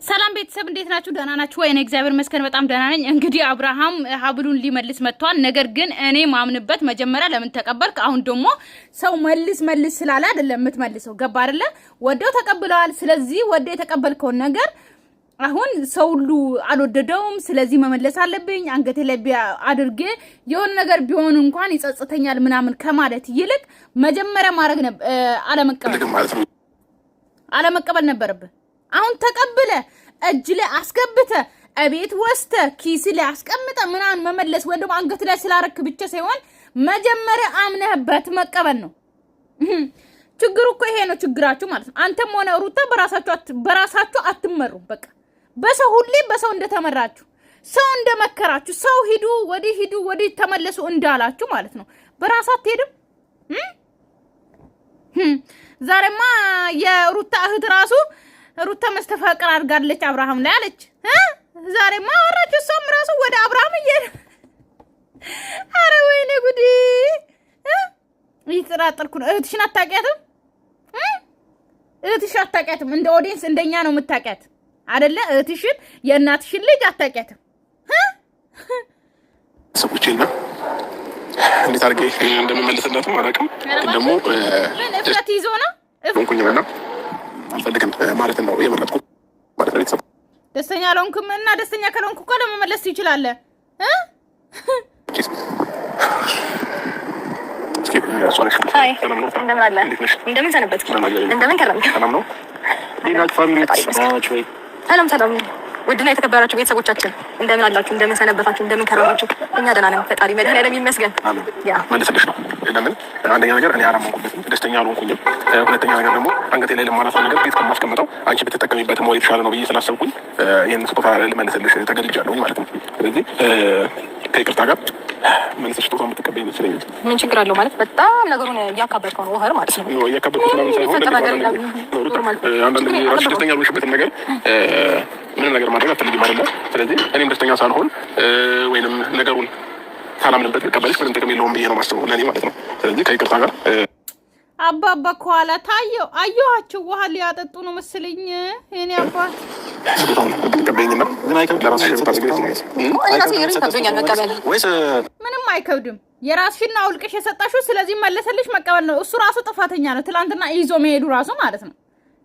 ሰላም ቤተሰብ እንዴት ናችሁ? ደህና ናችሁ ወይ? እኔ እግዚአብሔር ይመስገን በጣም ደህና ነኝ። እንግዲህ አብርሃም ሀብሉን ሊመልስ መጥቷል። ነገር ግን እኔ ማምንበት መጀመሪያ ለምን ተቀበልክ? አሁን ደግሞ ሰው መልስ መልስ ስላለ አይደለም የምትመልሰው። ገባ አይደለ? ወደው ተቀብለዋል። ስለዚህ ወደው የተቀበልከውን ነገር አሁን ሰው ሁሉ አልወደደውም። ስለዚህ መመለስ አለብኝ፣ አንገቴ ላይ አድርጌ የሆነ ነገር ቢሆን እንኳን ይጸጽተኛል ምናምን ከማለት ይልቅ መጀመሪያ ማድረግ አለመቀበል አለመቀበል ነበረብህ። አሁን ተቀብለ እጅ ላይ አስገብተ እቤት ወስተ ኪስ ላይ አስቀምጠ ምናምን መመለስ ወይ ደግሞ አንገት ላይ ስላረክ ብቻ ሳይሆን መጀመሪያ አምነህበት መቀበል ነው። ችግሩ እኮ ይሄ ነው ችግራችሁ ማለት ነው። አንተም ሆነ ሩታ በራሳችሁ አትመሩም። በቃ በሰው ሁሌ በሰው እንደተመራችሁ፣ ሰው እንደመከራችሁ፣ ሰው ሂዱ ወዲህ ሂዱ ወዲህ ተመለሱ እንዳላችሁ ማለት ነው። በራሳ አትሄድም። ዛሬማ የሩታ እህት ራሱ ሩታ መስተፋቅር አድርጋለች አብርሃም ላይ አለች። ዛሬማ አወራችሁ። እሷም ራሱ ወደ አብርሃም እየሄደ፣ አረ ወይኔ ጉዲ! እየተጠራጠርኩ ነው። እህትሽን አታውቂያትም? እህትሽን አታውቂያትም? እንደ audience እንደኛ ነው የምታውቂያት አይደለ? እህትሽን የእናትሽን ልጅ አታውቂያትም? ሰዎቼና እንዴት አድርጌ እንደምመልስላትም አላውቅም። ግን ደግሞ እፍረት ይዞ ነው ሆንኩኝና አልፈልግም ማለት ነው የመረጥኩት ማለት ነው። ቤተሰብ ደስተኛ አልሆንኩም እና ደስተኛ ካልሆንኩ እኮ ለመመለስ ትችላለህ። እንደምን ሰነበትክ? እንደምን ከረምክ? ሰላም ሰላም። ውድና የተከበራችሁ ቤተሰቦቻችን እንደምን አላችሁ? እንደምን ሰነበታችሁ? እንደምን ከረማችሁ? እኛ ደህና ነን፣ ፈጣሪ መድኃኒዓለም ይመስገን። መልስልሽ ነው። ለምን አንደኛ ነገር እኔ አላመንኩበትም፣ ደስተኛ አልሆንኩኝም። ሁለተኛ ነገር ደግሞ አንገቴ ላይ ለማላሳው ነገር ቤት ከማስቀምጠው አንቺ ብትጠቀሚበት more የተሻለ ነው ብዬ ስላሰብኩኝ ይህን ስጦታ ልመልስልሽ ተገድጃለሁኝ ማለት ነው። ስለዚህ ከይቅርታ ጋር መልሰሽ ስጦታ የምትቀበይ ይመስለኛል። ምን ችግር አለው? ማለት በጣም ነገሩን እያካበድከው ነው፣ over ማለት ነው። እያካበድኩት ምናምን ሳይሆን አንዳንድ ጊዜ ራስሽ ደስተኛ ያልሆንሽበትን ነገር ምንም ነገር ማድረግ አትፈልጊም አይደለ? ስለዚህ እኔም ደስተኛ ሳልሆን ወይንም ነገሩን ካላምንበት ብቀበልሽ ምንም ጥቅም የለውም ብዬ ነው ማስበው፣ ለእኔ ማለት ነው። ስለዚህ ከይቅርታ ጋር አባባ ከኋላ ታየው አየኋቸው። ውሃ ሊያጠጡ ነው መሰለኝ። የኔ አባት ምንም አይከብድም። የራስሽን አውልቅሽ የሰጣሽው ስለዚህ መለሰልሽ መቀበል ነው። እሱ ራሱ ጥፋተኛ ነው። ትላንትና ይዞ መሄዱ ራሱ ማለት ነው።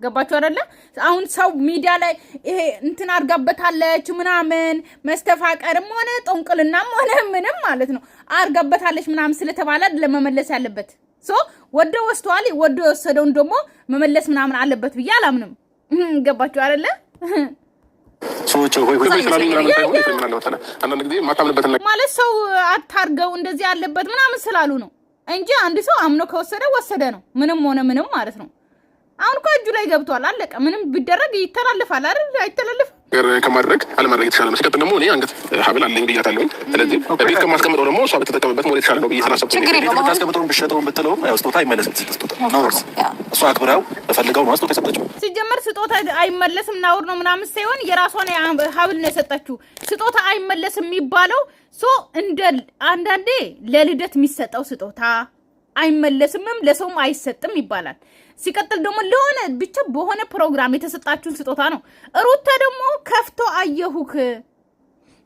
ገባችሁ አይደለ? አሁን ሰው ሚዲያ ላይ ይሄ እንትን አድርጋበታለች ምናምን መስተፋቀርም ሆነ ጥንቁልናም ሆነ ምንም ማለት ነው አድርጋበታለች ምናምን ስለተባለ ለመመለስ ያለበት so ወዶ ወስቷል። ወዶ የወሰደውን ደግሞ መመለስ ምናምን አለበት ብዬ አላምንም። ገባችሁ አይደለ? ሰዎች ማለት ሰው አታርገው እንደዚህ ያለበት ምናምን ስላሉ ነው እንጂ አንድ ሰው አምኖ ከወሰደ ወሰደ ነው፣ ምንም ሆነ ምንም ማለት ነው። አሁን እኮ እጁ ላይ ገብቷል፣ አለቀ። ምንም ቢደረግ ይተላልፋል አይደል? አይተላልፍም? ከማድረግ አለማድረግ የተሻለ ነው። ሲቀጥል ደግሞ እኔ አንገት ሀብል አለኝ ብያታለሁኝ። ስለዚህ ቤት ከማስቀምጠው ደግሞ እሷ ብትጠቀምበት more የተሻለ ነው ብዬ ስላሰብኩኝ ብታስቀምጠውም ብትሸጠውም ብትለውም ያው ስጦታ አይመለስም። ስጦታ ነውር ነው። እሷ አክብራው ፈልገው ነው ስጦታ የሰጠችው። ሲጀመር ስጦታ አይመለስም ነውር ነው ምናምን ሳይሆን የራሷን ሀብል ነው የሰጠችው። ስጦታ አይመለስም የሚባለው so እንደ አንዳንዴ ለልደት የሚሰጠው ስጦታ አይመለስምም ለሰውም አይሰጥም ይባላል። ሲቀጥል ደግሞ ለሆነ ብቻ በሆነ ፕሮግራም የተሰጣችሁን ስጦታ ነው። ሩታ ደግሞ ከፍቶ አየሁክ፣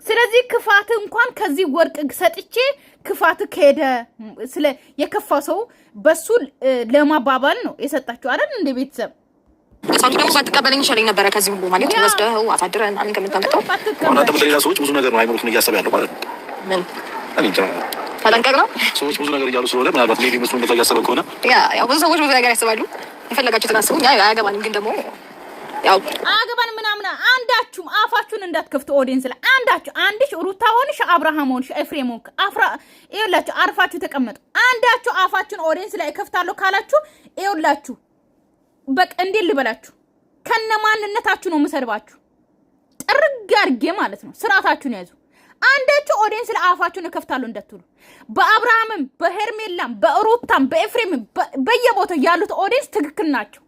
ስለዚህ ክፋት እንኳን ከዚህ ወርቅ ሰጥቼ ክፋት ከሄደ ስለ የከፋ ሰው በሱ ለማባባል ነው የሰጣችሁ አይደል? እንደ ቤተሰብ እሳቱ ደግሞ ባትቀበለኝ ይሻለኝ ነበረ። ከዚህ ሁሉ ማለት ወስደኸው አሳድረህ ምናምን ከምታመጣው አሁን አንተ ሌላ ሰዎች ብዙ ነገር ነው አይምሮትን እያሰበ ያለው ማለት ነው። ምን እኔ እንጃ ተጠንቀቅ ነው። ሰዎች ብዙ ነገር እያሉ ስለሆነ ምናልባት maybe ምስሉ እንደዛ እያሰበ ከሆነ yeah ያው ብዙ ሰዎች ብዙ ነገር ያስባሉ። የፈለጋችሁትን አስቡ። እኛ አያገባንም። ግን ደግሞ ያው አያገባንም ምናምን አንዳችሁም አፋችሁን እንዳትከፍቱ audience ላይ አንዳችሁ አንድሽ ሩታ ሆንሽ አብርሃም ሆንሽ ኤፍሬም ሆንክ አፍራ ይኸውላችሁ፣ አርፋችሁ ተቀመጡ። አንዳችሁ አፋችሁን audience ላይ እከፍታለሁ ካላችሁ ይኸውላችሁ፣ በቃ እንዴት ልበላችሁ፣ ከነ ማንነታችሁ ነው የምሰድባችሁ። ጥርግ አድርጌ ማለት ነው። ስርዓታችሁን ያዙ። አንዳችሁ audience ላይ አፋችሁን እከፍታለሁ እንዳትሉ። በአብርሃምም በሄርሜላም በሩታም በኤፍሬምም በየቦታው ያሉት audience ትክክል ናቸው።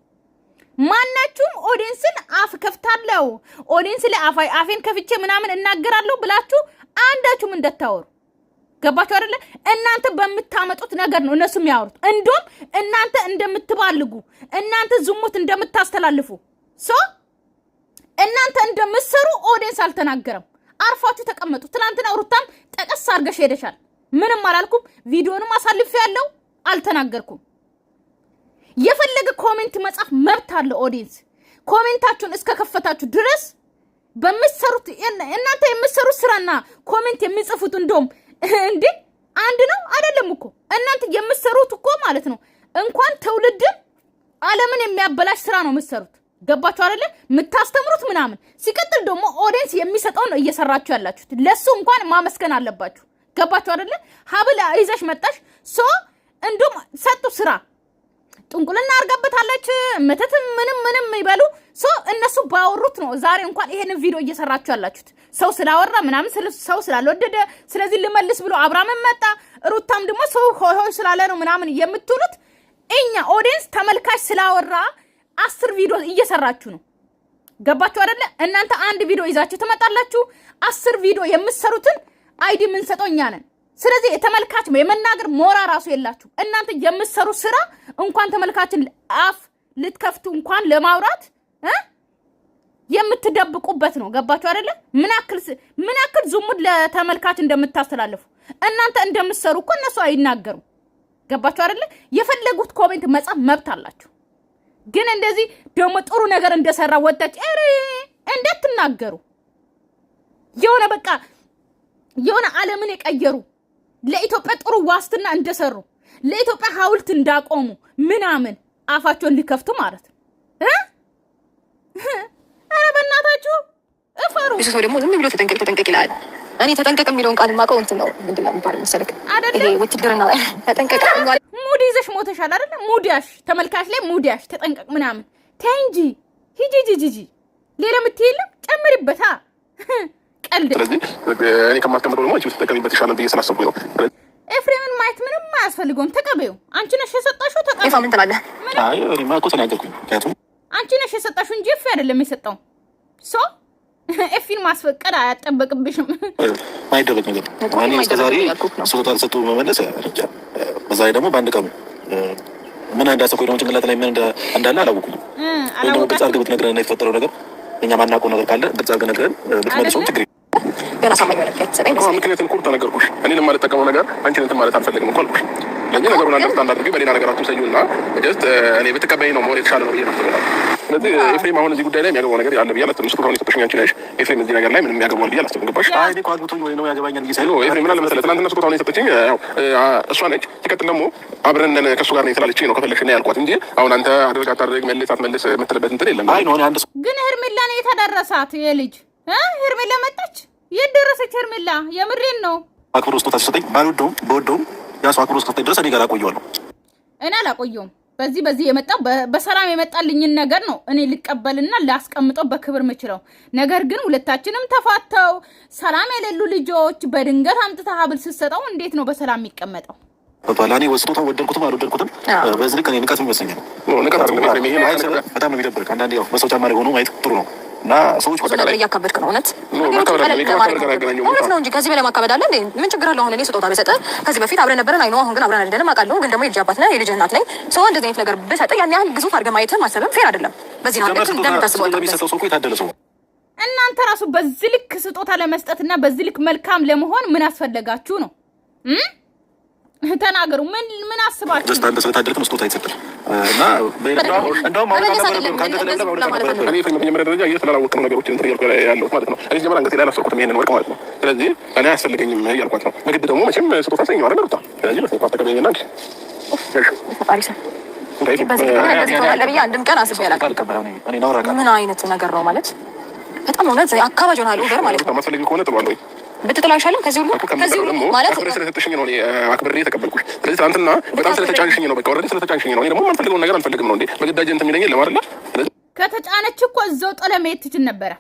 ማናችሁም ኦዲየንስን አፍ ከፍታለሁ audience ላይ አፌን ከፍቼ ምናምን እናገራለሁ ብላችሁ አንዳችሁም እንዳታወሩ። ገባችሁ አይደለ? እናንተ በምታመጡት ነገር ነው እነሱ የሚያወሩት። እንዲሁም እናንተ እንደምትባልጉ፣ እናንተ ዝሙት እንደምታስተላልፉ so እናንተ እንደምትሰሩ audience አልተናገረም። አርፋችሁ ተቀመጡ። ትናንትና ሩታም ጠቀስ አድርገሽ ሄደሻል። ምንም አላልኩም። ቪዲዮንም አሳልፌ ያለው አልተናገርኩም። የፈለገ comment መጻፍ መብት አለ audience። Comment ኣችሁን እስከከፈታችሁ ድረስ በምትሰሩት እናንተ የምትሰሩት ስራና comment የሚጽፉት እንደውም እንዴ አንድ ነው አይደለም እኮ እናንተ የምትሰሩት እኮ ማለት ነው። እንኳን ትውልድን ዓለምን የሚያበላሽ ስራ ነው የምትሰሩት። ገባችሁ አይደለ? የምታስተምሩት ምናምን። ሲቀጥል ደግሞ audience የሚሰጠውን ነው እየሰራችሁ ያላችሁት። ለሱ እንኳን ማመስገን አለባችሁ። ገባችሁ አይደለ? ሀብል ይዘሽ መጣሽ። So እንዲሁም ሰጡ ስራ ጥንቁልና አርጋበታለች መተት ምንም ምንም ይበሉ። So እነሱ ባወሩት ነው ዛሬ እንኳን ይሄንን ቪዲዮ እየሰራችሁ ያላችሁት። ሰው ስላወራ ምናምን ሰው ስላልወደደ ስለዚህ ልመልስ ብሎ አብርሃምን መጣ። ሩታም ደግሞ ሰው ሆይ ሆይ ስላለ ነው ምናምን የምትሉት እኛ audience ተመልካች ስላወራ 10 ቪዲዮ እየሰራችሁ ነው። ገባችሁ አይደለ? እናንተ አንድ ቪዲዮ ይዛችሁ ትመጣላችሁ። 10 ቪዲዮ የምትሰሩትን idea የምንሰጠው እኛ ነን። ስለዚህ የተመልካች የመናገር ሞራል ራሱ የላችሁ። እናንተ የምትሰሩት ስራ እንኳን ተመልካችን አፍ ልትከፍቱ እንኳን ለማውራት የምትደብቁበት ነው። ገባችሁ አይደለ? ምን ያክል ዝሙት ለተመልካች እንደምታስተላልፉ እናንተ እንደምትሰሩ እኮ እነሱ አይናገሩም። ገባችሁ አይደለ? የፈለጉት comment መጻፍ መብት አላችሁ። ግን እንደዚህ ደግሞ ጥሩ ነገር እንደሰራ ወጣች ኧረ እንዳትናገሩ። የሆነ በቃ የሆነ ዓለምን የቀየሩ፣ ለኢትዮጵያ ጥሩ ዋስትና እንደሰሩ፣ ለኢትዮጵያ ሐውልት እንዳቆሙ ምናምን አፋቸውን ሊከፍቱ ማለት ነው። ኧረ በእናታችሁ እፈሩ። ብዙ ሰው ደግሞ ዝም ብሎ ተጠንቀቅ ተጠንቀቅ ይላል። እኔ ተጠንቀቅ የሚለውን ቃል የማውቀው እንትን ነው፣ ምንድን ነው የሚባለው መሰለህ? አይደለ? ይሄ ውትድርና ላይ ተጠንቀቅ። ሙድ ይዘሽ ሞተሻል አይደለ? ሙድ ያሽ ተመልካች ላይ ሙድ ያሽ ተጠንቀቅ ምናምን። ተይ እንጂ፣ ሂጂ ሂጂ ሂጂ። ሌላ የምትይ የለም፣ ጨምሪበታ። ቀልድ። ስለዚህ እኔ ከማስቀምጠው ደግሞ አንቺ ብትጠቀሚበት ይሻላል ብዬ ስላሰብኩኝ ነው። ኤፍሬምን ማየት ምንም አያስፈልገውም። ተቀበዩ። አንቺ ነሽ የሰጣሽው፣ ኤፋ ተቀበዩ። ምን ትላለህ? አይ እኔማ እኮ ተናገርኩኝ። ምክንያቱም አንቺ ነሽ የሰጣሽው እንጂ ኤፊ አይደለም የሰጠው። So ኤፊን ማስፈቀድ አያጠበቅብሽም። ማይደረግ ነገር ነው። እኔ እስከ ዛሬ ስጦታ ተሰጥቶ መመለስ እንጃ። በዛ ላይ ደግሞ በአንድ ቀኑ ምን እንዳሰብኩኝ ደግሞ ጭንቅላት ላይ ምን እንዳለ አላወኩም። ወይ ደግሞ ግልጽ አድርገህ ብትነግረን እና የተፈጠረው ነገር እኛ ማናውቀው ነገር ካለ ግልጽ አድርገህ ነግረን ብትመልሰውም ችግር ገና አሳማኝ የሆነ ምክንያት ትሰጠኝ ደስ ይለኛል። ምክንያትን እኮ ተነገርኩሽ። እኔ ለማልጠቀመው ነገር አንቺን እንትን ማለት አልፈልግም እኮ አልኩሽ። ስለዚህ ነገሩን understand አድርጌ በሌላ ነገር አትውሰጂው እና just እኔ ብትቀበይኝ ነው more የተሻለ ነው ብዬ ነው የማስበው። ስለዚህ ኤፍሬም አሁን እዚህ ጉዳይ ላይ የሚያገባው ነገር አለ ብዬ አላስብም። ስጦታውን የሰጠሽኝ አንቺ ነሽ። ኤፍሬም እዚህ ነገር ላይ ምንም የሚያገባው ብዬ አላስብም። ገባሽ? አይ እኔ እኮ አግብቶኝ ወይ ነው ያገባኛል ብዬ ሳይሆን No፣ ኤፍሬም ምን አለ መሰለህ፣ ትናንትና ስጦታውን የሰጠችኝ ያው እሷ ነች። ሲቀጥል ደግሞ አብረን ነን ከእሱ ጋር ነው ስላለችኝ ነው ከፈለግሽ እና ያልኳት እንጂ አሁን አንተ አድርግ አታድርግ መልስ አትመልስ የምትልበት እንትን የለም። አይ ነው እኔ አንድ ሰው ግን ሄርሜላ ነው የተደረሳት የልጅ ሄርሜላ መጣች። የት ደረሰች ሄርሜላ? የምሬን ነው። አክብሮ ስጦታ ሲሰጠኝ ባልወደውም በወደውም ያ ሰው አክብሮ እስከሰጠኝ ድረስ እኔ ጋር አቆየዋለሁ። እኔ አላቆየውም። በዚህ የመጣው በሰላም የመጣልኝን ነገር ነው እኔ ልቀበልና ላስቀምጠው በክብር ምችለው። ነገር ግን ሁለታችንም ተፋተው ሰላም የሌሉ ልጆች በድንገት አምጥተህ ሀብል ስትሰጠው እንዴት ነው በሰላም የሚቀመጠው? ገብቶሃል? እኔ ስጦታው ወደድኩትም አልወደድኩትም በዚህ ልክ እኔ ንቀት ይመስለኛል። No፣ ንቀት አይደለም ኤፍሬም፣ ይሄ አይ በጣም ነው የሚደብርህ። አንዳንዴ ያው በሰው ጫማ ላይ ሆኖ ማየት ጥሩ ነው እና ሰዎች ብዙ ነገር እያካበድክ ነው። እውነት No፣ ማካበድ አይደለም። ይሄ ከማካበድ ጋር አይገናኘውም። እውነት ነው እንጂ ከዚህ በላይ ማካበድ አለ እንዴ? ምን ችግር አለው? አሁን እኔ ስጦታ ብሰጥህ ከዚህ በፊት አብረን ነበረን። አይ ነው፣ አሁን ግን አብረን አይደለንም አውቃለሁ። ግን ደግሞ የልጅ አባት ነህ፣ የልጅ እናት ነኝ። ሰው እንደዚህ አይነት ነገር ብሰጥህ ያን ያህል ግዙፍ አድርገህ ማየትም ማሰብም fair አይደለም። በዚህ ነው ልክ እንደምታስበው ስጦታ የሚሰጠው ሰው እኮ የታደለ ሰው ነው። እናንተ ራሱ በዚህ ልክ ስጦታ ለመስጠትና በዚህ ልክ መልካም ለመሆን ምን አስፈለጋችሁ ነው? ተናገሩ። ምን ምን አስባችሁ ደስታ እንደ ስለታደልክ ነው ስጦታ ይሰጣል እና እንደውም ማውራት አልነበረብህም። ከአንገት ላይ ማውራት አልነበረብህም። እኔ በመጀመሪያ ደረጃ ይህ ስላላወቅህ ነው ነገሮችን እንትን እያልኩ ያለሁት ማለት ነው። እኔ ሲጀመር አንገቴ ላይ አላሰርኩትም ይሄንን ወርቅ ማለት ነው። ስለዚህ እኔ አያስፈልገኝም እያልኳት ነው። በግድ ደግሞ መቼም ስጦታ ሰኘው አይደል ሩታ። ስለዚህ በስጦታ ተቀበይኝና እንጂ ፈጣሪ ሰው በዚህ ልክ እንደዚህ ትሆናለህ ብዬ አንድም ቀን አስቤ አላውቅም። አልቀበለም። እኔ ነውር አውቃለሁ። ምን አይነት ነገር ነው ማለት በጣም እውነት አካባጅ ሆናል over ማለት ነው። ማስፈልግ ከሆነ ጥሏል ወይ ብትጥለው አይሻልም? ከዚህ ሁሉ ማለት አክብሬ ስለሰጠሽኝ ነው እኔ አክብሬ የተቀበልኩሽ። ስለዚህ ትናንትና በጣም ስለተጫንሽኝ ነው፣ በቃ already ስለተጫንሽኝ ነው። እኔ ደግሞ የማልፈልገውን ነገር አልፈልግም ነው እንዴ በግዳጅ እንትን የሚለኝ የለም አይደለ? ስለዚህ ከተጫነች እኮ እዛው ጥለ መሄድ ትችል ነበረ።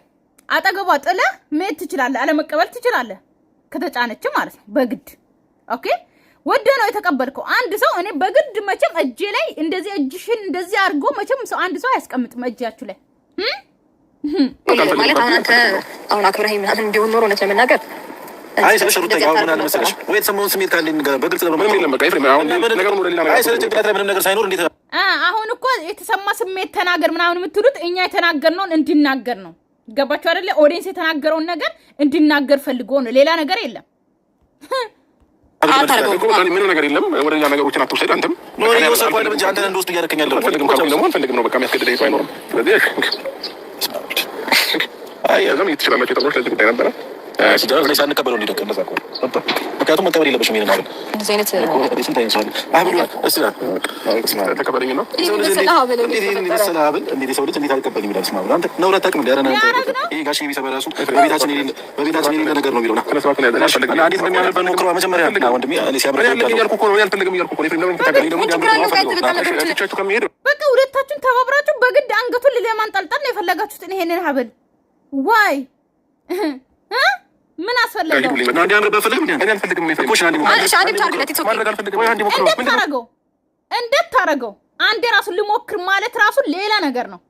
አጠገቧ ጥለ መሄድ ትችላለህ፣ አለመቀበል ትችላለህ። ከተጫነች ማለት ነው በግድ። Okay፣ ወደ ነው የተቀበልከው። አንድ ሰው እኔ በግድ መቼም እጄ ላይ እንደዚህ እጅሽን እንደዚህ አድርጎ መቼም ሰው አንድ ሰው አያስቀምጥም እጃችሁ ላይ። ማለት አሁን አንተ አሁን አክብረኸኝ ምናምን ቢሆን ኖሮ እውነት ለመናገር አይ ስልሽ ሩታ አሁን ምን አለ መሰለሽ ወይ የተሰማውን ስሜት ካለ በግልጽ ለምን ምንም የለም። በቃ ኤፍሬም አሁን ነገሩን ወደ ሌላ ነገር አይ ስለ ጭንቅላት ላይ ምንም ነገር ሳይኖር እንዴት አሁን እኮ የተሰማ ስሜት ተናገር ምናምን የምትሉት እኛ የተናገርነውን እንዲናገር ነው። ገባችሁ አይደለ? Audience የተናገረውን ነገር እንዲናገር ፈልጎ ነው። ሌላ ነገር የለም። ምንም ነገር የለም። ወደ ሌላ ነገሮችን አትውሰድ። አንተም አንተን እንደወስድ እያደረከኝ ያለው አልፈልግም ካልኩኝ ደግሞ አልፈልግም ነው። በቃ የሚያስገድደኝ ሰው አይኖርም። ስለዚህ እዛም ትችላላችሁ። የጠራሁት ለዚህ ጉዳይ ነበረ። ሲጀመር ሳንቀበለው እንዲደቅ እንደዛ ከሆነ ምክንያቱም መቀበል የለበሽም ይሄንን አሁን ስንት አይነት ሰው አለ። ተቀበለኝ ነው እንዴት ሀብል እንዴት የሰው ልጅ እንዴት አልቀበልም ይላል። ስማ አንተ ነውር አታውቅም እንዴ? ይሄ ጋሽ ቢሰባ ራሱ በቤታችን የሌለ ነገር ነው የሚለው እንዴት እንደሚያምርበት ሞክረዋ መጀመሪያ ወንድሜ። እኔ ሲያምር በቃ ሁለታችሁን ተባብራችሁ በግድ አንገቱን ለማንጠልጠል ነው የፈለጋችሁትን ይሄንን ሀብል ዋይ ምን አስፈለገው? እንዴት ታረገው? አንዴ ራሱ ልሞክር ማለት ራሱ ሌላ ነገር ነው።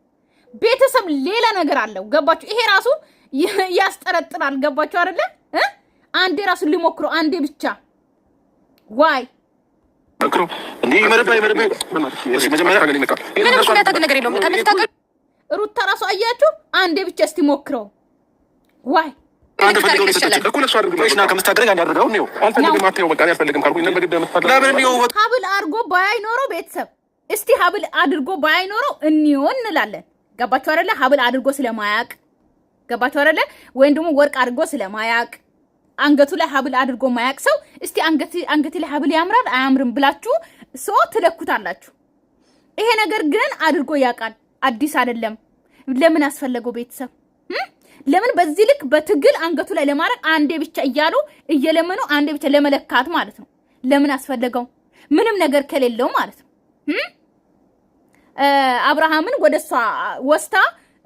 ቤተሰብ ሌላ ነገር አለው። ገባችሁ? ይሄ ራሱ ያስጠረጥራል። ገባችሁ አይደለ? አንዴ ራሱ ልሞክረው አንዴ ብቻ ዋይ ሩታ ራሱ አያችሁ፣ አንዴ ብቻ እስቲ ሞክረው ዋይ ሀብል አድርጎ ባይኖረው ቤተሰብ እስቲ ሀብል አድርጎ ባይኖረው እንየው እንላለን። ገባችሁ አይደለ? ሀብል አድርጎ ስለማያቅ ገባችሁ አይደለ? ወይም ደግሞ ወርቅ አድርጎ ስለማያቅ አንገቱ ላይ ሀብል አድርጎ ማያቅ ሰው እስቲ አንገቴ ላይ ሀብል ያምራል አያምርም ብላችሁ ሰው ትለኩታላችሁ። ይሄ ነገር ግን አድርጎ ያውቃል፣ አዲስ አይደለም። ለምን አስፈለገው ቤተሰብ? ለምን በዚህ ልክ በትግል አንገቱ ላይ ለማድረግ አንዴ ብቻ እያሉ እየለመኑ አንዴ ብቻ ለመለካት ማለት ነው። ለምን አስፈለገው? ምንም ነገር ከሌለው ማለት ነው። አብርሃምን ወደ እሷ ወስታ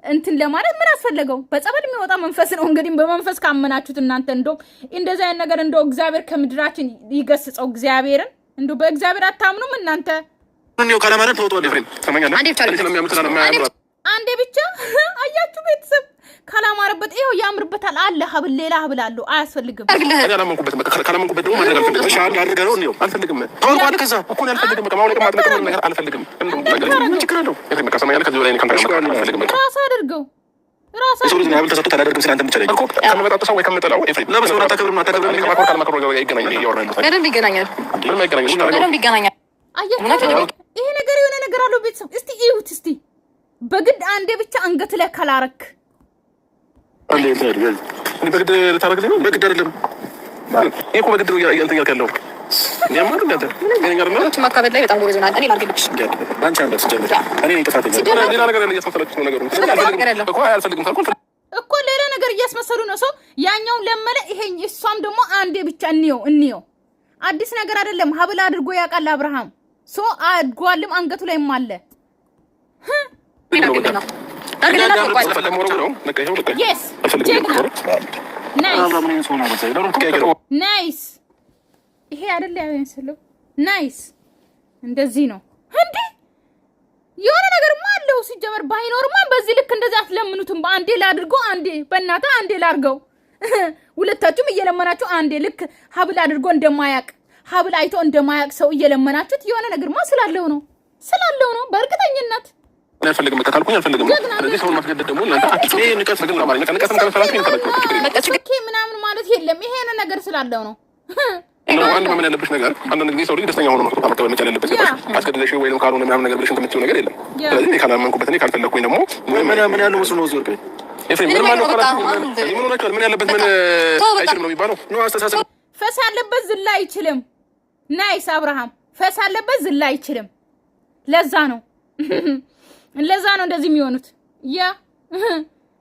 እንትን ለማለት ምን አስፈለገው? በጸበል የሚወጣ መንፈስ ነው። እንግዲህ በመንፈስ ካመናችሁት እናንተ እንደው እንደዚህ አይነት ነገር እንደው እግዚአብሔር ከምድራችን ይገስጸው። እግዚአብሔርን እንደው በእግዚአብሔር አታምኑም እናንተ። አንዴ ብቻ አያችሁ ቤተሰብ ካላማረበት ይኸው ያምርበታል አለ ሀብል ሌላ ሀብል አለው አያስፈልግም። ራስ አድርገው ይሄ ነገር የሆነ ነገር አለው። ቤተሰብ እስቲ እዩት እስቲ በግድ አንዴ ብቻ አንገት ላይ ካላረክ በግድ ልታረግ ነው? በግድ አይደለም። ይሄ እኮ በግድ ነው እንትን እያልክ ያለው ማካበድ ላይ በጣም ጎበዝ ሆናል። እኔ ላድርግልሽ። እኮ ሌላ ነገር እያስመሰሉ ነው። ሰው ያኛውን ለመለ ይሄ እሷም ደግሞ አንዴ ብቻ እንየው እንየው። አዲስ ነገር አይደለም። ሀብል አድርጎ ያውቃል አብርሃም። So አድጓልም አንገቱ ላይም አለ። Nice ይሄ አይደለ ያመስለው። Nice እንደዚህ ነው እንዴ! የሆነ ነገርማ አለው ሲጀመር። ባይኖርማ በዚህ ልክ እንደዚህ አትለምኑትም። በአንዴ ላድርጎ አንዴ በእናትህ አንዴ ላድርገው። ሁለታችሁም እየለመናችሁ አንዴ ልክ ሀብል አድርጎ እንደማያቅ ሀብል አይቶ እንደማያቅ ሰው እየለመናችሁት የሆነ ነገርማ ስላለው ነው ስላለው ነው በእርግጠኝነት አልፈልግም በቃ ካልኩኝ አልፈልግም። ስለዚህ ሰውን ማስገደድ ደግሞ እናንተ ንቀት ንቀትም ከመሰላችሁ ምናምን ማለት የለም። ይሄን ነገር ስላለው ነው። አንድ ማመን ያለብሽ ነገር አንዳንድ ጊዜ ሰው ልጅ ደስተኛ ሆኖ ነው መቀበል መቻል ያለበት። አስገድደሽ ወይም ካልሆነ ምናምን ነገር ብለሽ የምትይው ነገር የለም። ስለዚህ እኔ ካላመንኩበት እኔ ካልፈለግኩኝ ደግሞ ምን ያለው መስሎ ነው እዚህ ወርቅ ኤፍሬም ምንም አለው ምን ሆናችኋል? ምን ያለበት ምን አይችልም ነው የሚባለው? ነው አስተሳሰብ ፈስ ያለበት ዝላ አይችልም። Nice አብርሃም ፈስ ያለበት ዝላ አይችልም። ለዛ ነው ለዛ ነው እንደዚህ የሚሆኑት። ያ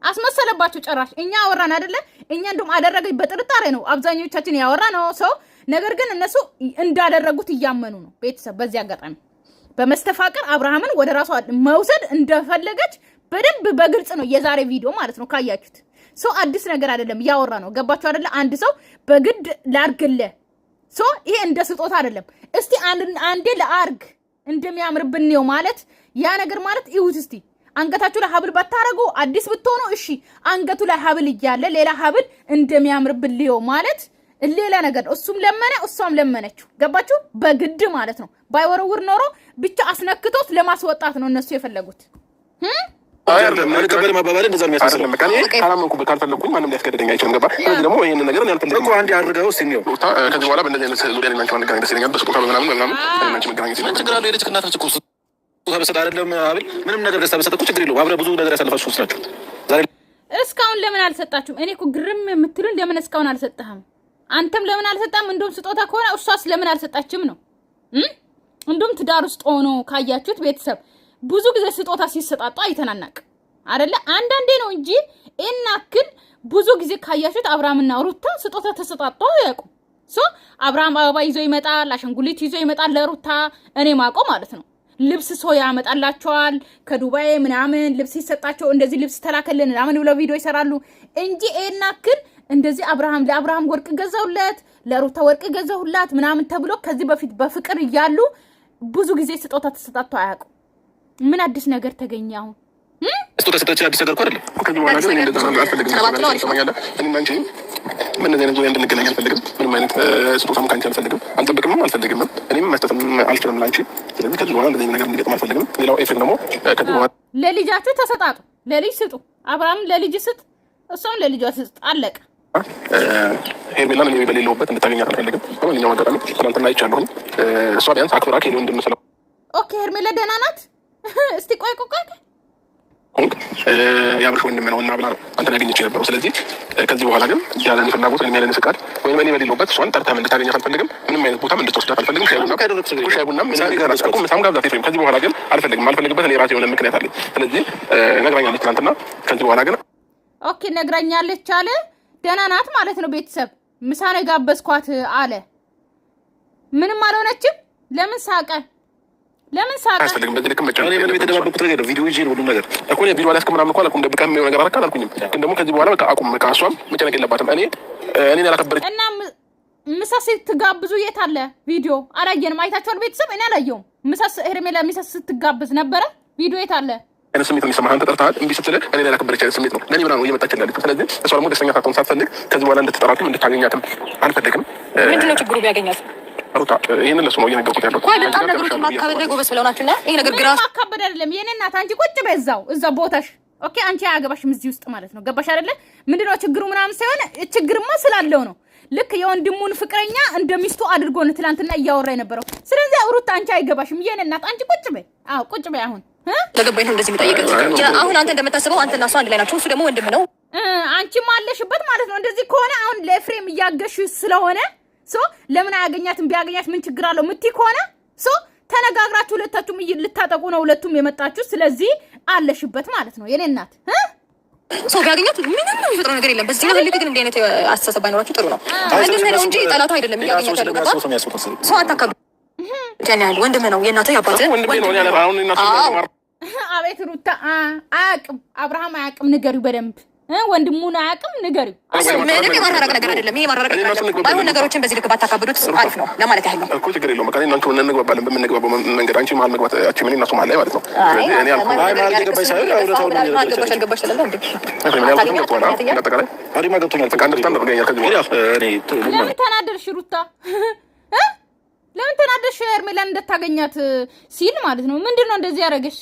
አስመሰለባቸው ጭራሽ። እኛ አወራን አይደለ? እኛ እንደውም አደረገች በጥርጣሬ ነው አብዛኞቻችን ያወራ ነው ሰው። ነገር ግን እነሱ እንዳደረጉት እያመኑ ነው ቤተሰብ። በዚህ አጋጣሚ በመስተፋቅር አብርሃምን ወደ ራሷ መውሰድ እንደፈለገች በደንብ በግልጽ ነው የዛሬ ቪዲዮ ማለት ነው ካያችሁት። ሰው አዲስ ነገር አይደለም እያወራ ነው። ገባችሁ አይደለ? አንድ ሰው በግድ ላርግለ ሰው ይሄ እንደ ስጦታ አይደለም። እስቲ አንዴ ለአርግ እንደሚያምርብን ነው ማለት ያ ነገር ማለት ይሁት። እስቲ አንገታችሁ ላይ ሀብል ባታረጉ አዲስ ብትሆኑ እሺ፣ አንገቱ ላይ ሀብል እያለ ሌላ ሀብል እንደሚያምርብን ልየው ማለት ሌላ ነገር ነው። እሱም ለመነ፣ እሷም ለመነችው። ገባችሁ? በግድ ማለት ነው። ባይወረውር ኖሮ ብቻ አስነክቶት ለማስወጣት ነው እነሱ የፈለጉት። አልቀበልም አባባል እንደዛ ነው የሚያስመስለው። ካላመንኩበት ካልፈለግኩኝ ማንም ሊያስገድደኝ አይችልም። ገባ? ስለዚህ ደግሞ ይህንን ነገር እኔ አልፈልግም እኮ አንዴ አድርገው እስኪ እንየው። ከዚህ በኋላ በእንደዚህ አይነት ዙሪያ እኔና አንቺ ማንገናኘት ደስ ይለኛል። በስጦታ በምናምን በምናምን እኔና አንቺ መገናኘት ምን ችግር አለው? የልጅ እናት ነች እኮ ስጦታ በሰጥ አይደለም አብል ምንም ነገር ደስታ በሰጥ እኮ ችግር የለውም። አብረህ ብዙ ነገር ያሳለፋችሁ ሰዎች ናቸው። ዛሬ እስካሁን ለምን አልሰጣችሁም? እኔ እኮ ግርም የምትሉን ለምን እስካሁን አልሰጠህም? አንተም ለምን አልሰጣም? እንደውም ስጦታ ከሆነ እሷስ ለምን አልሰጣችም ነው። እንደውም ትዳር ውስጥ ሆኖ ካያችሁት ቤተሰብ ብዙ ጊዜ ስጦታ ሲሰጣጡ አይተናናቅ አይደለ? አንዳንዴ ነው እንጂ ይሄን ብዙ ጊዜ ካያችሁት አብርሃምና ሩታ ስጦታ ተሰጣጡ አያውቁም። So አብርሃም አበባ ይዞ ይመጣል፣ አሻንጉሊት ይዞ ይመጣል ለሩታ እኔ ማውቀው ማለት ነው። ልብስ ሰው ያመጣላቸዋል ከዱባይ ምናምን ልብስ ይሰጣቸው፣ እንደዚህ ልብስ ተላከልን ምናምን ብለው ቪዲዮ ይሰራሉ እንጂ ይሄን ያክል እንደዚህ አብርሃም ለአብርሃም ወርቅ ገዛሁለት ለሩታ ወርቅ ገዛሁላት ምናምን ተብሎ ከዚህ በፊት በፍቅር እያሉ ብዙ ጊዜ ስጦታ ተሰጣጥቶ አያውቁም። ምን አዲስ ነገር ተገኘ አሁን? ስጦታ ሰጠች አዲስ ነገር እኮ አይደለም። ከዚህ በኋላ ግን እኔ እንደዛ አልፈልግም። ትሰማኛለህ? እኔና አንቺ በእንደዚህ አይነት ዙሪያ እንድንገናኝ አልፈልግም። ምንም አይነት ስጦታም ከአንቺ አልፈልግም፣ አልጠብቅምም፣ አልፈልግምም። እኔም መስጠትም አልችልም ለአንቺ። ስለዚህ ከዚህ በኋላ እንደዚህ ነገር እንዲገጥም አልፈልግም። ሌላው ኤፍሬም ደግሞ ከዚህ በኋላ ለልጃችሁ ተሰጣጡ፣ ለልጅ ስጡ። አብርሃም ለልጅ ስጥ፣ እሷም ለልጇ ስጥ። አለቀ። ሄርሜላን እኔ በሌለሁበት እንድታገኛት አልፈልግም። በማንኛውም አጋጣሚ ትናንትና አይቻለሁኝ። እሷ ቢያንስ አክብራ ከኔ ወንድም ስለ Okay፣ ሄርሜላ ደህና ናት? እስቲ ቆይ ቆይ ቆይ ሆንክ የአብርሽ ወንድም ነው እና ብላ ነው አንተን ያገኘች የነበረው። ስለዚህ ከዚህ በኋላ ግን ያለኔ ፍላጎት ወይም ያለኔ ፍቃድ ወይም እኔ በሌለሁበት እሷን ጠርተህም እንድታገኛት አልፈልግም። ምንም አይነት ቦታም እንድትወስዳት አልፈልግም። ሻይ ቡናም ምሳም ጋብዛት ኤፍሬም። ከዚህ በኋላ ግን አልፈልግም። አልፈልግበት እኔ ራሴ የሆነ ምክንያት አለኝ። ስለዚህ ነግራኛለች ትናንትና። ከዚህ በኋላ ግን Okay ነግራኛለች አለ። ደህና ናት ማለት ነው። ቤተሰብ ምሳ ነው የጋበዝኳት አለ። ምንም አልሆነችም። ለምን ሳቀ? ለምን ሳቀ? አያስፈልግም። በዚህ ልክ መጫወት እኔ ምንም የተደባበቁት ነገር የለም። ቪዲዮ ይዤ ነው ሁሉም ነገር እኮ እኔ ቪዲዮ አላስኩም ምናምን እኮ አላልኩም። ደብቀህ የሆነ ነገር አደረክ አላልኩኝም። ግን ደግሞ ከዚህ በኋላ በቃ አቁም። በቃ እሷም መጨነቅ የለባትም። እኔ እኔን ያላከበረች እና ምሳ ስትጋብዙ የት አለ ቪዲዮ? አላየንም። አይታችኋል ቤተሰብ? እኔ አላየውም። ምሳ ሄርሜላ ምሳ ስትጋብዝ ነበረ። ቪዲዮ የት አለ? አይነት ስሜት ነው የሚሰማህ። አንተ ጠርተሃት እምቢ ስትልህ እኔን ያላከበረች አይነት ስሜት ነው ለእኔ ብላ ነው እየመጣች ያለችው። ስለዚህ እሷ ደግሞ ደስተኛ ሳትሆን ሳትፈልግ ከዚህ በኋላ እንድትጠራትም እንድታገኛትም አልፈልግም። ምንድነው ችግሩ ቢያገኛት? ሩታ ይህንን ለሱ ነው እየነገርኩት ያለሁት። ቆይ በጣም ነገሮችን ማካበድ ላይ ጎበዝ ስለሆናችሁ እና ይሄ ነገር ግራ ምንም ማካበድ አይደለም። የኔ እናት አንቺ ቁጭ በዛው እዛ ቦታሽ። Okay፣ አንቺ አያገባሽም እዚህ ውስጥ ማለት ነው። ገባሽ አይደለ? ምንድነው ችግሩ ምናምን ሳይሆን ችግርማ ስላለው ነው። ልክ የወንድሙን ፍቅረኛ እንደ ሚስቱ አድርጎ ነው ትላንትና እያወራ የነበረው። ስለዚህ ሩታ አንቺ አይገባሽም። የኔ እናት አንቺ ቁጭ በይ። አዎ ቁጭ በይ አሁን ለገባኝ ነው እንደዚህ የሚጠይቅህ። አሁን አንተ እንደምታስበው አንተና እሱ አንድ ላይ ናቸው። እሱ ደግሞ ወንድም ነው። አንቺም አለሽበት ማለት ነው። እንደዚህ ከሆነ አሁን ለኤፍሬም እያገሽ ስለሆነ so ለምን አያገኛትም? ቢያገኛት ምን ችግር አለው ምትይ ከሆነ so ተነጋግራችሁ ሁለታችሁም ልታጠቁ ነው ሁለቱም የመጣችሁ። ስለዚህ አለሽበት ማለት ነው የኔ እናት። ሰው ቢያገኛት ምንም የሚፈጥረው ነገር የለም። በዚህ ልክ ግን እንዲህ አይነት አስተሳሰብ ባይኖራችሁ ጥሩ ነው። ወንድምህ ነው እንጂ ጠላቱ አይደለም። እያገኛት ያለው ገባ ሰው አታካብድ። ያን ያህል ወንድምህ ነው፣ የእናትህ የአባትህ ወንድሜ ነው። አሁን እናቱ አቤት ሩታ አያውቅም፣ አብርሃም አያውቅም። ንገሪው በደንብ ወንድሙን አያውቅም። ንገሪው። ምንም የማራራቅ ነገር አይደለም። ይሄ የማራራቅ ነገር አይደለም። ባይሆን ነገሮችን በዚህ ልክ ባታካብዱት አሪፍ ነው ለማለት ያህል ነው እኮ። ችግር የለውም። በቃ እኔና አንቺ እንግባባለን። በምንግባባው መንገድ አንቺ መሀል መግባት አቺ ምን እነሱ መሀል ላይ ማለት ነው። ስለዚህ እኔ አልኩህ አይ መሀል የገባች ሳይሆን ያው እውነታውን ነው መሀል ገባሽ አልገባሽ ትላለህ እንዴ? ኤፍሬም፣ እኔ ያልኩህን ገብቶሃል አይደል? እንዳጠቃላይ አሪማ ገብቶኛል። በቃ understand አድርገኛል። ከዚህ በኋላ ያው እኔ ለምን ተናደድሽ ሩታ? ለምን ተናደድሽ? ሄርሜላን እንደታገኛት ሲል ማለት ነው። ምንድን ነው እንደዚህ ያደረገሽ?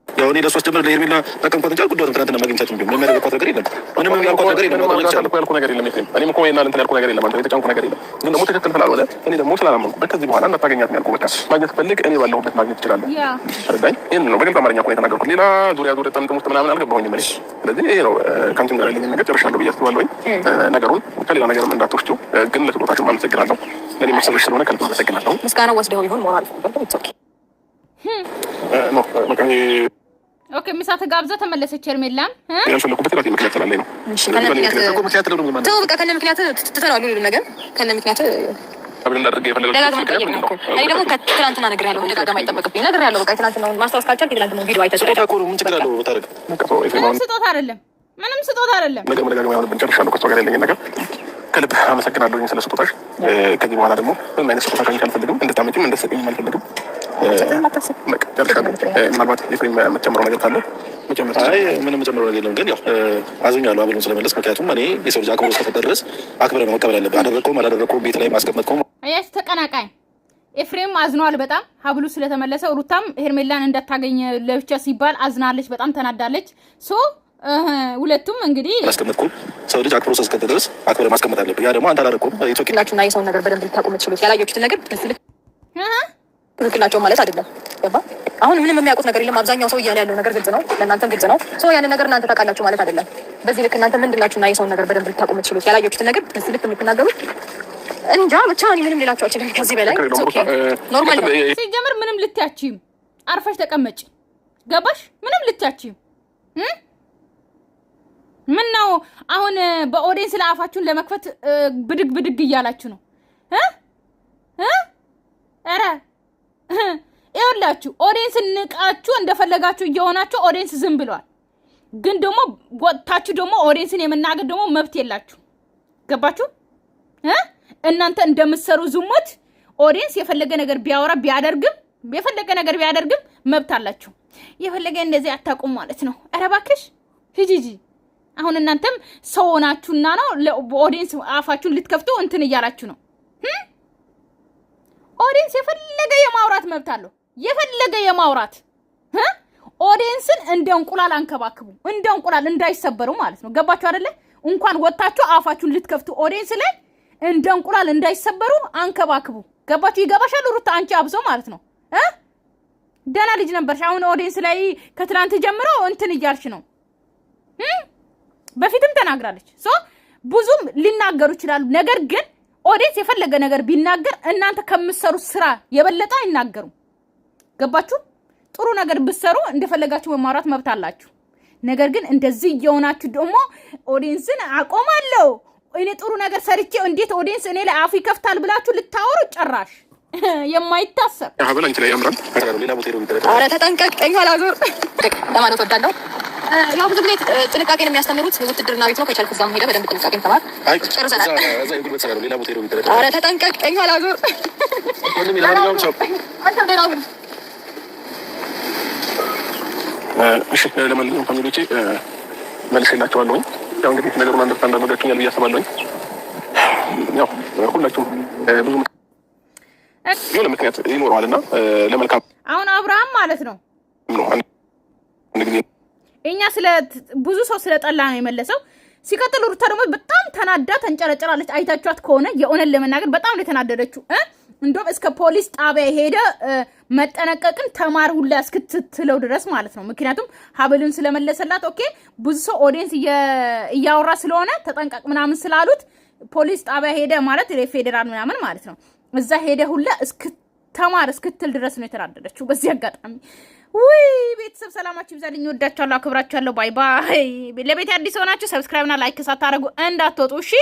ያው እኔ ለእሷ አስጀምር ለሄርሜላ ጠቀምኳት እንጂ አልጎዳኋትም። ትናንትና ማግኘታችን ቢሆን ምንም ያደረኳት ነገር የለም። ምንም ያልኳት ነገር የለም። ምንም ያልኩህ ነገር የለም ኤፍሬም። እኔም እኮ ይሄን እንትን ያልኩህ ነገር የለም። አንተ የተጫንኩህ ነገር የለም። ግን ደግሞ ትክክል ስላልሆነ እኔ ደግሞ ስላላመንኩበት ከዚህ በኋላ እንዳታገኛት ነው ያልኩህ። በቃ ማግኘት ፈልግ እኔ ባለሁበት ማግኘት ትችላለህ። ተረዳኝ። ይሄን ነው በግልጽ አማርኛ እኮ ነው የተናገርኩት። ሌላ ዙሪያ ዙሪያ ጥምጥም ውስጥ ምናምን አልገባሁኝም እኔ። ስለዚህ ይሄ ነው ከአንቺም ጋር ያለኝን ነገር ጨርሻለሁ ብዬ አስባለሁኝ። ነገሩን ከሌላ ነገርም እንዳትወስጂው፣ ግን ለስጦታሽም አመሰግናለሁ። ለእኔ ማሰብሽ ስለሆነ ከልብ አመሰግናለሁ። ምስጋና ወስደው ይሆን ሞራል okay No በቃ ይሄ Okay ምሳ ተጋብዛ ተመለሰች። ሄርሜላም ያልፈለኩበት የራሴ ምክንያት ስላለኝ ነው። እሺ ስለዚህ በእኔ ምክንያት እኮ ምክንያት ለምን ማለት ተው በቃ ከነ ምክንያት ትተነዋል። ሁሉንም ነገር ከነ ምክንያት አብረን እንዳደርግ የፈለገው ደጋግመን ጠየቅን እኮ። እኔ ደግሞ ከትናንትና ነግሬሃለሁ፣ ደጋግማ አይጠበቅብኝ ነግሬሃለሁ። በቃ የትናንትናውን ማስታወስ ካልቻልክ የትናንትናውን ቪዲዮ አይተህ ስጦታ እኮ ነው። ምን ችግር አለው ብታደርግ? ምንም ስጦታ አይደለም። ምንም ስጦታ አይደለም። ነገር መደጋገም አይሆንብን። ጨርሻለሁ። ከእሷ ጋር ያለኝን ነገር ከልብ አመሰግናለሁ ስለ ስጦታሽ። ከዚህ በኋላ ደግሞ ምንም አይነት ስጦታ ከአንቺ አልፈልግም። እንድታመጪም እንድትሰጪኝም አልፈልግም። በቃ ጨርሻለሁ። ምናልባት ኤፍሬም የምትጨምረው ነገር ካለ መጨመር አይ ምንም የምጨምረው ነገር የለም። ግን ያው አዝኛለሁ አብሉን ስለመለስ። ምክንያቱም እኔ የሰው ልጅ አክብሮ እስከሰጠ ድረስ አክብረህ ነው መቀበል ያለብህ። አደረግከውም አላደረግከውም ቤት ላይ ማስቀመጥከውም አያችሁ፣ ተቀናቃኝ ኤፍሬም አዝኗል በጣም ሀብሉ ስለተመለሰ። ሩታም ሄርሜላን እንዳታገኘ ለብቻ ሲባል አዝናለች፣ በጣም ተናዳለች። So ሁለቱም እንግዲህ አላስቀመጥኩም። ሰው ልጅ አክብሮ እስከሰጠ ድረስ አክብረ ማስቀመጥ አለብህ። ያ ደግሞ አንተ አላደረኩም። Okay። ናችሁና የሰውን ነገር በደንብ ልታውቁ የምትችሉት ያላያችሁትን ነገር ትክክል ናቸው ማለት አይደለም። ገባ? አሁን ምንም የሚያውቁት ነገር የለም። አብዛኛው ሰው እያለ ያለው ነገር ግልጽ ነው፣ ለእናንተም ግልጽ ነው። So ያንን ነገር እናንተ ታውቃላችሁ ማለት አይደለም። በዚህ ልክ እናንተ ምንድን ናችሁና የሰውን ነገር በደንብ ልታውቁ የምትችሉት ያላያችሁትን ነገር በዚህ ልክ የምትናገሩት? እንጃ ብቻ እኔ ምንም ሌላቸው አልችልም ከዚህ በላይ። Normal ነው። ሲጀምር ምንም ልትያችም አርፈሽ ተቀመጭ። ገባሽ? ምንም ልትያችም። ምን ነው አሁን በ audience ላይ አፋችሁን ለመክፈት ብድግ ብድግ እያላችሁ ነው? ኧረ ይኸውላችሁ audience ንቃችሁ እንደፈለጋችሁ እየሆናችሁ audience ዝም ብለዋል። ግን ደግሞ ወጥታችሁ ደግሞ ኦዲየንስን የመናገር ደግሞ መብት የላችሁ። ገባችሁ? እናንተ እንደምትሰሩ ዝሙት audience የፈለገ ነገር ቢያወራ ቢያደርግም፣ የፈለገ ነገር ቢያደርግም መብት አላችሁ። የፈለገ እንደዚህ አታውቁም ማለት ነው። ኧረ እባክሽ ሂጂ ሂጂ። አሁን እናንተም ሰው ሆናችሁና ነው በ audience አፋችሁን ልትከፍቱ እንትን እያላችሁ ነው። Audience የፈለገ የማውራት መብት አለው። የፈለገ የማውራት። ኦዲየንስን እንደ እንቁላል አንከባክቡ፣ እንደ እንቁላል እንዳይሰበሩ ማለት ነው። ገባችሁ አይደለ? እንኳን ወጥታችሁ አፋችሁን ልትከፍቱ audience ላይ እንደ እንቁላል እንዳይሰበሩ አንከባክቡ። ገባችሁ? ይገባሻል ሩታ፣ አንቺ አብሶ ማለት ነው። ደህና ልጅ ነበርሽ። አሁን audience ላይ ከትናንት ጀምሮ እንትን እያልሽ ነው። በፊትም ተናግራለች። So ብዙም ሊናገሩ ይችላሉ። ነገር ግን audience የፈለገ ነገር ቢናገር እናንተ ከምትሰሩት ስራ የበለጠ አይናገሩም። ገባችሁ? ጥሩ ነገር ብትሰሩ እንደፈለጋችሁ መማራት መብት አላችሁ። ነገር ግን እንደዚህ እየሆናችሁ ደግሞ ኦዲየንስን አቆማለሁ፣ እኔ ጥሩ ነገር ሰርቼ እንዴት audience እኔ ላይ አፉ ይከፍታል ብላችሁ ልታወሩ ጭራሽ የማይታሰብ። ሀብል አንቺ ላይ ያምራል። ሌላ ቦታ ሄዶ ቢጠለቅ ኧረ ተጠንቀቅ፣ ቀኝ ኋላ ዞር ለማለት ወዳለሁ። ያው ብዙ ጊዜ ጥንቃቄን የሚያስተምሩት ውትድርና ቤት ነው። ከቻልክ እዛም ሄደህ በደንብ ጥንቃቄን ተማር። አይ ጨርሰናል። እዛ የጉልበት ስራ ነው። ሌላ ቦታ ሄዶ ቢጠለቅ። ኧረ ተጠንቀቅ፣ ቀኝ ኋላ ዞር። ወንድሜ ለማንኛውም ቻው። አንተም ደህና ሁን። እሺ ለማንኛውም family ዎቼ መልሼላቸዋለሁኝ። ያው እንግዲህ ነገሩን understand አድርጋችሁኛል ብዬ አስባለሁኝ። ያው ሁላችሁም ብዙ የሆነ ምክንያት ይኖረዋል እና ለመልካም አሁን አብርሃም ማለት ነው ነው አንድ ጊዜ እኛ ስለ ብዙ ሰው ስለጠላ ነው የመለሰው። ሲቀጥል ሩታ ደግሞ በጣም ተናዳ ተንጨረጨራለች። አይታችኋት ከሆነ የእውነት ለመናገር በጣም ነው የተናደደችው። እንደውም እስከ ፖሊስ ጣቢያ ሄደ መጠነቀቅን ተማር ሁላ እስክትትለው ድረስ ማለት ነው። ምክንያቱም ሀብሉን ስለመለሰላት okay፣ ብዙ ሰው audience እያወራ ስለሆነ ተጠንቀቅ ምናምን ስላሉት ፖሊስ ጣቢያ ሄደ ማለት ፌዴራል ምናምን ማለት ነው። እዛ ሄደ ሁላ እስክተማር እስክትል ድረስ ነው የተናደደችው። በዚህ አጋጣሚ ውይ ቤተሰብ ሰላማችሁ ይብዛልኝ። ወዳችኋለሁ፣ አክብራችኋለሁ። Bye bye። ለቤት አዲስ ሆናችሁ subscribe ና like ሳታደርጉ እንዳትወጡ እሺ።